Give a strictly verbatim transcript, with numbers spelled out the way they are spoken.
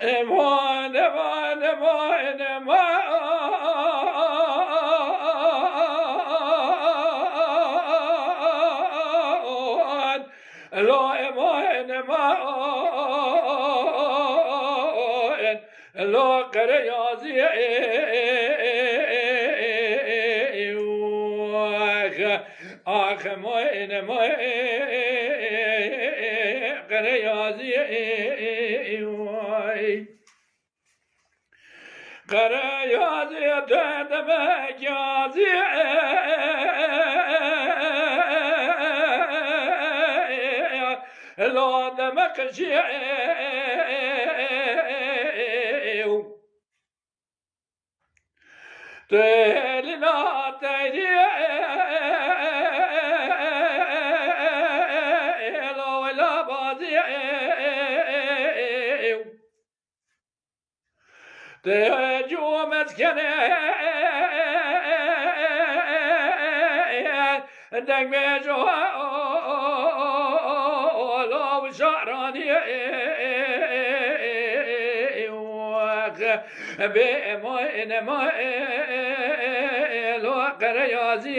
Eman, eman, eman, eman. Lo eman, eman. Lo qere yazî. Ax, ax, moyne, moy, qere yazî, oy. Qere yazî, te demek yazî, lo demek jî, Têlîna teyrî lo wela bazî. Tê cû mezkene deng bêjo lo şaranî. Bê ema ene ma lo qere yazî.